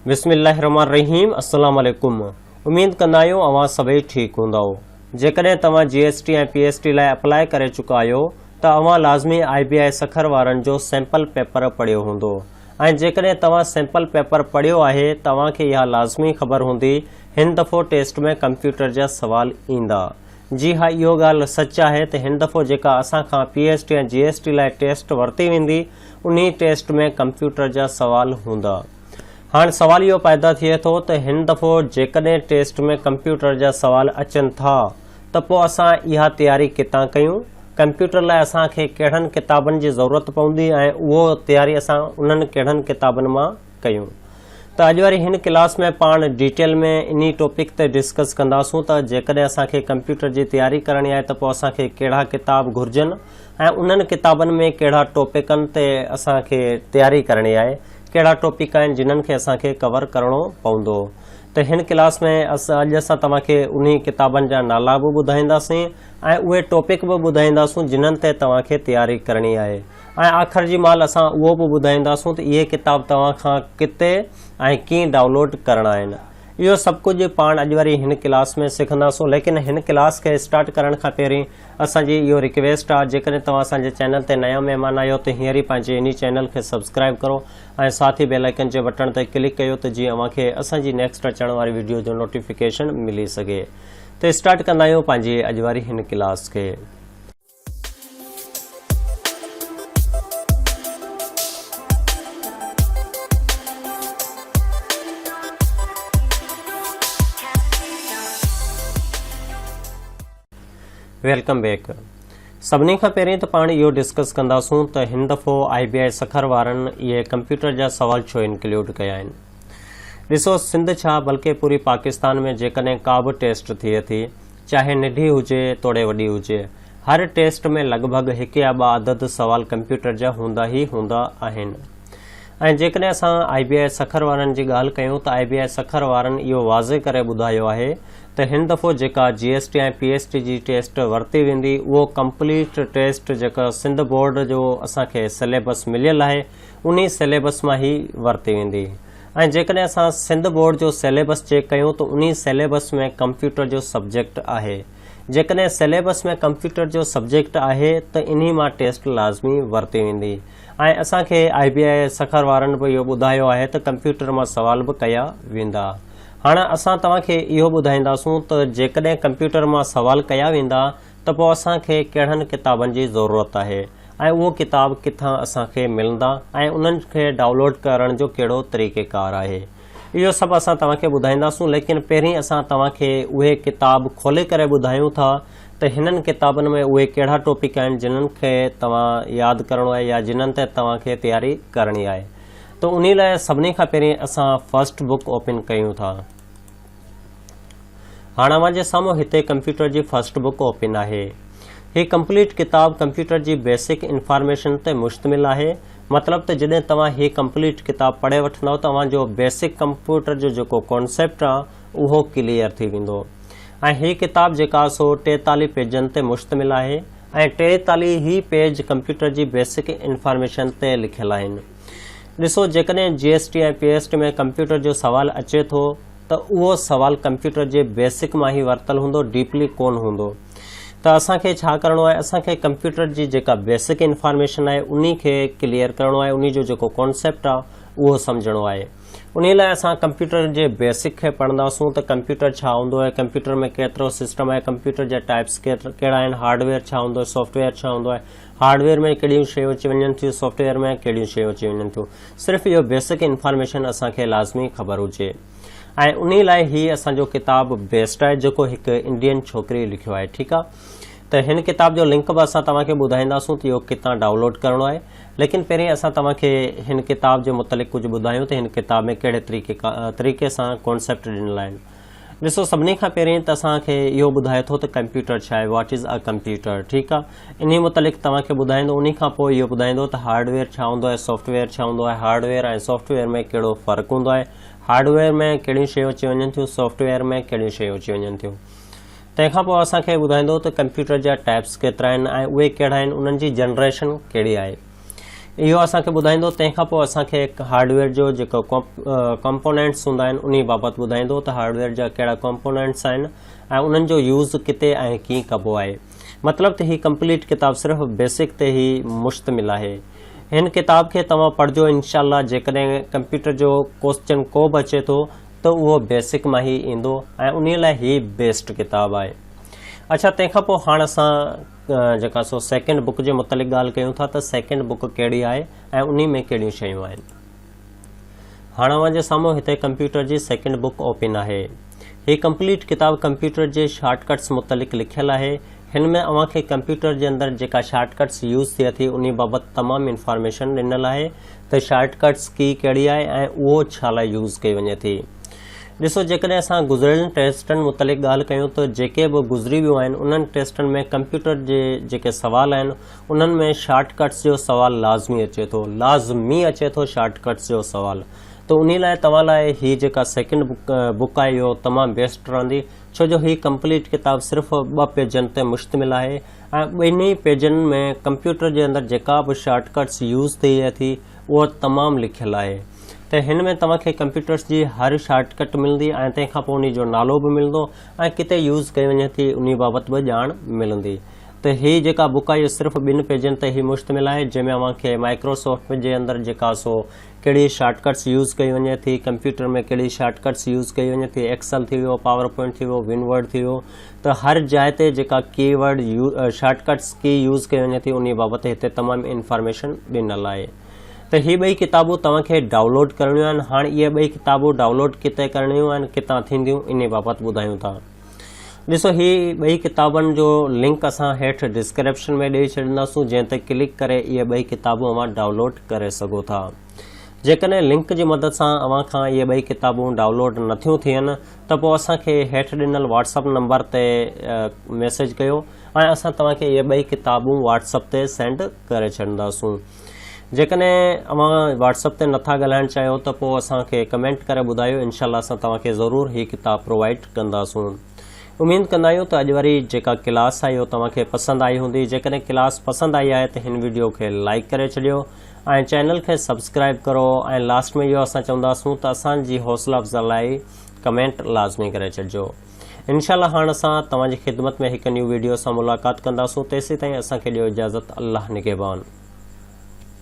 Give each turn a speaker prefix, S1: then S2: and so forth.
S1: بسم الله الرحمن الرحيم السلام عليڪم اميد ڪندا آهيون اوهان سڀئي ٺيڪ هوندؤ جيڪڏهن توهان جي S T ۽ P S T لاء اپلاء ڪري چڪا آهيو ته اوهان لازمي آء بي آء سکر وارن جو سيمپل پيپر پڙهيو هوندو ۽ جيڪڏهن توهان سيمپل پيپر پڙهيو آهي ته اوهان کي اها لازمي خبر هوندي هن دفعو ٽيسٽ ۾ ڪمپيوٽر جا سوال ايندا جي ها اهو ڳالهه سچ آهي ته هن دفعو جيڪا اسان کان P S T ۽ G S T لاء ٽيسٽ ورتي ويندي انهي ٽيسٽ ۾ ڪمپيوٽر جا سوال هوندا. هاڻ سوال اهو پيدا ٿئي ٿو ته هن دفعو جيڪڏهن ٽيسٽ ۾ ڪمپيوٽر جا سوال اچن ٿا ته پوء اسان اها تياري ڪٿان ڪيون؟ ڪمپيوٽر لاء اسان کي ڪهڙن ڪتابن جي ضرورت پوندي ۽ اهو تياري اسان انهن ڪهڙن ڪتابن مان ڪيون؟ ته اڄ واري هن ڪلاس ۾ پاڻ ڊيٽيل ۾ انهي ٽاپڪ تي ڊسڪس ڪنداسون ته جيڪڏهن اسان کي ڪمپيوٽر جي تياري ڪرڻي آهي ته پوء اسان کي ڪهڙا ڪتاب گهرجن ۽ انهن ڪتابن ۾ ڪهڙا ٽاپڪن تي اسان کي تياري ڪرڻي آهي، ڪهڙا ٽاپڪ آهن جنھن کي اسان کي ڪور ڪرڻو پوندو ته هن ڪلاس ۾ اڄ اسان توهان کي انهي ڪتابن جا نالا به ٻڌائينداسين ۽ اهي ٽاپڪ به ٻڌائينداسون جنھن تي توهان کي تياري ڪرڻي آهي ۽ آخر جي مهل اسان اهو به ٻڌائينداسون ته اهي ڪتاب توهان کان ڪٿي ۽ ڪيئن ڊائونلوڊ ڪرڻا آهن. اهو سڀ ڪجهه پاڻ اڄ واري هن ڪلاس ۾ سکنداسون ليڪن هن ڪلاس کي اسٽارٽ ڪرڻ کان پهرين اسان جي اهو رڪويسٽ آ جيڪڏهن توهان اسان جي چينل تي نيا مهمان آهيو ته هينئر ئي پنهنجي انهي چينل کي سبسڪرائب ڪرو ۽ ساٿ ئي بيل آئيڪن جي بٽڻ تي ڪلڪ ڪيو ته جيئن اوهان کي اسان جي نيڪسٽ اچڻ واري وڊيو جو نوٽيفڪيشن ملي سگهي ته اسٽارٽ ڪندا آهيون پنهنجي اڄ واري هن ڪلاس کي. Welcome back سڀني کان پهرين ته پاڻ اهو ڊسڪس ڪنداسون ته هن دفعو آء بي آء سکر وارن اهي ڪمپيوٽر جا سوال ڇو انڪلوڊ ڪيا آهن ڏسو سنڌ ڇا بلڪه پوري پاڪستان ۾ جيڪڏهن ڪا به ٽيسٽ ٿئي ٿي چاهي ننڍي هجي توڙي وڏي هجي هر ٽيسٽ ۾ لڳ ڀڳ هڪ يا ٻه عدد سوال ڪمپيوٽر جا هوندا ئي هوندا آهن ۽ جيڪڏهن اسان آء بي آء سکر وارن جي ڳالهه ڪيون ته آء بي آء سکر وارن اهو واضح ڪري ٻڌايو آهي ته هن دفعو جيڪا جي S T ۽ P S T جي ٽيسٽ ورتي ويندي اهو ڪمپليٽ ٽيسٽ جيڪا سنڌ بورڊ جو اسان کي سليبس مليل آهي انهي سليبس مان ئي ورتي ويندي ۽ جيڪڏهن اسان سنڌ بورڊ جو سيليبس چيڪ ڪيون ته انهي سيليبس ۾ ڪمپيوٽر جو سبجيڪٽ آهي. جيڪڏهن سيليبس ۾ ڪمپيوٽر جو سبجيڪٽ آهي ته انهي مان ٽيسٽ لازمي ورتي ويندي ۽ اسان کي آء بي آء سکر وارن به اهو ٻڌايو آهي ته ڪمپيوٽر مان سوال به ڪيا ويندا. هاڻ اسان توهان کي اهو ٻڌائينداسون ته جيڪڏهن ڪمپيوٽر مان سوال ڪيا ويندا ته پوء اسان کي ڪهڙن ڪتابن جي ضرورت آهي ۽ اهو ڪتاب ڪٿان اسان کي ملندا ۽ انهن کي ڊائونلوڊ ڪرڻ جو ڪهڙو طريقيڪار آهي اهو سڀ اسان توهان کي ٻڌائينداسون ليڪن پهرين اسان توهان کي اهي ڪتاب کولي ڪري ٻڌايون ٿا ته هنن ڪتابن ۾ اهي ڪهڙا ٽاپڪ آهن جنهن کي توهان ياد ڪرڻو آهي يا جنهن تي توهان کي تياري ڪرڻي آهي ته انهي لاء سڀني کان پهرين اسان فرسٽ بڪ اوپن ڪيون ٿا. هاڻ اوهان جي سامهون هتي ڪمپيوٽر جي فرسٽ بڪ اوپن آهي. هي ڪمپليٽ ڪتاب ڪمپيوٽر جي بيسڪ انفارميشن تي مشتمل آهي. مطلب ته جڏهن توهان هي ڪمپليٽ ڪتاب پڙهي وٺندؤ ته اوهان جو بيسڪ ڪمپيوٽر جو جيڪو ڪانسيپٽ آ اهو ڪليئر ٿي ويندو. ۽ هي ڪتاب جيڪا سو 43 پيجن تي مشتمل آهي ۽ 43 ئي پيج ڪمپيوٽر جي بيسڪ انفارميشن تي لکيل آهن. ڏسو جيڪڏهن جي S T ۽ P S T ۾ computer جو سوال اچي ٿو ته اهو سوال ڪمپيوٽر جي بيسڪ مان ئي ورتل هوندو ڊيپلي ڪونه هوندو ته اسان کي ڇا ڪرڻو آهي اسان کي ڪمپيوٽر جي جيڪا بيسڪ انفارميشن آهي انهي کي ڪليئر ڪرڻو آهي انهي جو جيڪو ڪانسيپٽ آهي اهو سمجهڻو آهي انهي لاء اسان ڪمپيوٽر جي بيسڪ کي پڙهنداسون ته ڪمپيوٽر ڇا هوندو آهي ڪمپيوٽر ۾ ڪيترو سسٽم آهي ڪمپيوٽر جا ٽائپس ڪهڙا آهن هارڊويئر ڇا هوندو آهي سافٽويئر ڇا هوندو آهي هارڊويئر ۾ ڪهڙيون شيون اچي وڃن ٿيون سافٽويئر ۾ ڪهڙيون شيون اچي وڃن ٿيون صرف اهو بيسڪ انفارميشن اسان کي لازمي خبر هجي ۽ انهي لاء هي اسان جو ڪتاب بيسٽ آهي جيڪو هڪ انڊين ڇوڪري لکيو آهي ٺيڪ آهي ته هن ڪتاب جو لنڪ به اسان توهان کي ٻڌائينداسون ته اهو ڪتان ڊائونلوڊ ڪرڻو آهي ليڪن پهرين اسان توهان کي هن ڪتاب جي متعلق ڪجهه ٻڌايون ته هن ڪتاب ۾ ڪهڙي طريقي طريقي سان ڪانسيپٽ ڏنل آهن ڏسو سڀني کان پهرين ته اسان کي اهو ٻڌائي ٿو ته ڪمپيوٽر ڇا آهي What is a Computer ٺيڪ آ انهي متعلق توهان کي ٻڌائيندو انهي کان پوء اهو ٻڌائيندو ته هارڊويئر ڇا هوندو آهي سافٽويئر ڇا هوندو آهي هارڊويئر ۽ سافٽويئر ۾ ڪهڙو فرق هوندو آهي هارڊويئر ۾ ڪهڙيون شيون اچي وڃن ٿيون سافٽويئر ۾ ڪهڙيون شيون اچي وڃن ٿيون تنهن کان پوء اسان کي ٻڌائيندو ته ڪمپيوٽر جا ٽائپس ڪيترا آهن ۽ اهي ڪهڙا آهن انهن جي جنريشن ڪهڙي آهي. اهو اسان کي ٻڌائيندو تنهن کان پوء اسان کي هارڊويئر جو جيڪو ڪمپونينٽس هوندا آهن انهي بابت ٻڌائيندو ته هارڊويئر جا ڪهڙا ڪمپونينٽس آهن ۽ انهن جو يوز ڪٿي ۽ ڪيئن ڪبو آهي مطلب ته هي ڪمپليٽ ڪتاب صرف بيسڪ تي هي مشتمل آهي هن ڪتاب کي توهان پڙهجو انشاء الله جيڪڏهن ڪمپيوٽر جو ڪوسچن ڪو به اچي ٿو ته اهو بيسڪ مان هي ايندو ۽ انهي لاء هي بيسٽ ڪتاب آهي اڇا تنهن کان پوء هاڻ اسان جيڪا سو سيڪنڊ بڪ جي متعلق ڳالهه ڪيون ٿا ته سيڪنڊ بڪ ڪهڙي آهي ۽ انهي ۾ ڪهڙيون شيون آهن. هاڻ اوهان جي سامهون هتي ڪمپيوٽر جي سيڪنڊ بڪ اوپن آهي. هي ڪمپليٽ ڪتاب ڪمپيوٽر جي شارٽ ڪٽس متعلق لکيل آهي. هن ۾ اوهان کي ڪمپيوٽر جي اندر جيڪا شارٽ ڪٽس يوز ٿئي ٿي انهي بابت تمام انفارميشن ڏنل آهي ته شارٽ ڪٽس ڪي ڪهڙي آهي ۽ اهو ڇا لاء يوز ڪئي وڃي ٿي. ڏسو جيڪڏهن اسان گذريل ٽيسٽن متعلق ڳالهه ڪيون ته جيڪي به گذري ويون آهن انهن ٽيسٽن ۾ ڪمپيوٽر جي جيڪي سوال آهن انهن ۾ شارٽ ڪٽس جو سوال لازمي اچي ٿو لازمي اچي ٿو شارٽ ڪٽس جو سوال ته انهي لاء توهان لاء هي جيڪا سيڪنڊ بڪ آهي اهو تمام بيسٽ رهندي ڇو جو هي ڪمپليٽ ڪتاب صرف ٻه پيجن تي مشتمل آهي ۽ ٻنهي پيجن ۾ ڪمپيوٽر جي اندر جيڪا به شارٽ ڪٽس يوز ٿئي ٿي اهو تمام لکيل آهي ته هن ۾ توهان کي ڪمپيوٽرس جي هر شارٽ ڪٽ ملندي ۽ تنهن کان پوء انهي جو نالو به ملندو ۽ ڪٿي يوز ڪئي وڃي ٿي انهي بابت به ڄاڻ ملندي ته هي جيڪا بڪ آهي اهو صرف ٻن پيجن تي هي مشتمل آهي جنهن ۾ اوهان کي مائڪروسافٽ جي اندر جيڪا سو ڪهڙي شارٽ ڪٽس يوز ڪئي وڃي ٿي ڪمپيوٽر ۾ ڪهڙي شارٽ ڪٽس يوز ڪئي وڃي ٿي ايڪسل ٿي ويو پاور پوائنٽ ٿي ويو ون ورڊ ٿي ويو ته هر جاء تي جيڪا ڪي ورڊ شارٽ ڪٽس ڪي يوز ڪئي وڃي ٿي انهي بابت هتي تمام انفارميشن ڏنل آهي. ته هي ٻئي ڪتابون توهان کي ڊائونلوڊ ڪرڻيون آهن هاڻ اهي ٻئي ڪتابون ڊائونلوڊ ڪٿي ڪرڻيون آهن ڪٿان ٿينديون انهي بابت ٻڌايون ٿا ڏسو هي ٻئي ڪتابن جو لنڪ اسان هيٺ ڊسڪرپشن ۾ ڏئي ڇڏينداسون جنهن تي ڪلڪ ڪري اهي ٻئي ڪتابون اوهان ڊائونلوڊ ڪري سگهو ٿا جيڪڏهن لنڪ جي مدد سان اوهان کان اهي ٻئي ڪتابون ڊائونلوڊ نٿيون ٿين ته پوء اسان کي هيٺ ڏنل واٽس اپ نمبر تي ميسيج ڪيو ۽ اسان توهان کي اهي ٻئي ڪتابون واٽس اپ تي سينڊ ڪري ڇڏنداسون. جيڪڏهن اوهان واٽس اپ تي نٿا ڳالهائڻ چاهيو ته پوء اسان کي ڪمينٽ ڪري ٻڌايو انشاء الله اسان توهان کي ضرور هي ڪتاب پرووائيڊ ڪنداسون. اميد ڪندا آهيون ته اڄ واري جيڪا ڪلاس آهي اهو توهان کي پسند آئي هوندي جيڪڏهن ڪلاس پسند آئي آهي ته هن وڊيو کي لائيڪ ڪري ڇڏيو ۽ چينل کي سبسڪرائيب ڪرو ۽ لاسٽ ۾ اهو اسان چونداسون ته اسان جي حوصله افزا لاء ڪمينٽ لازمي ڪري ڇڏجو. انشاء الله هاڻ اسان توهان جي خدمت ۾ هڪ نيو ويڊيو سان ملاقات ڪنداسون تيسين تائين اسان کي ڏيو اجازت الله نگهبان.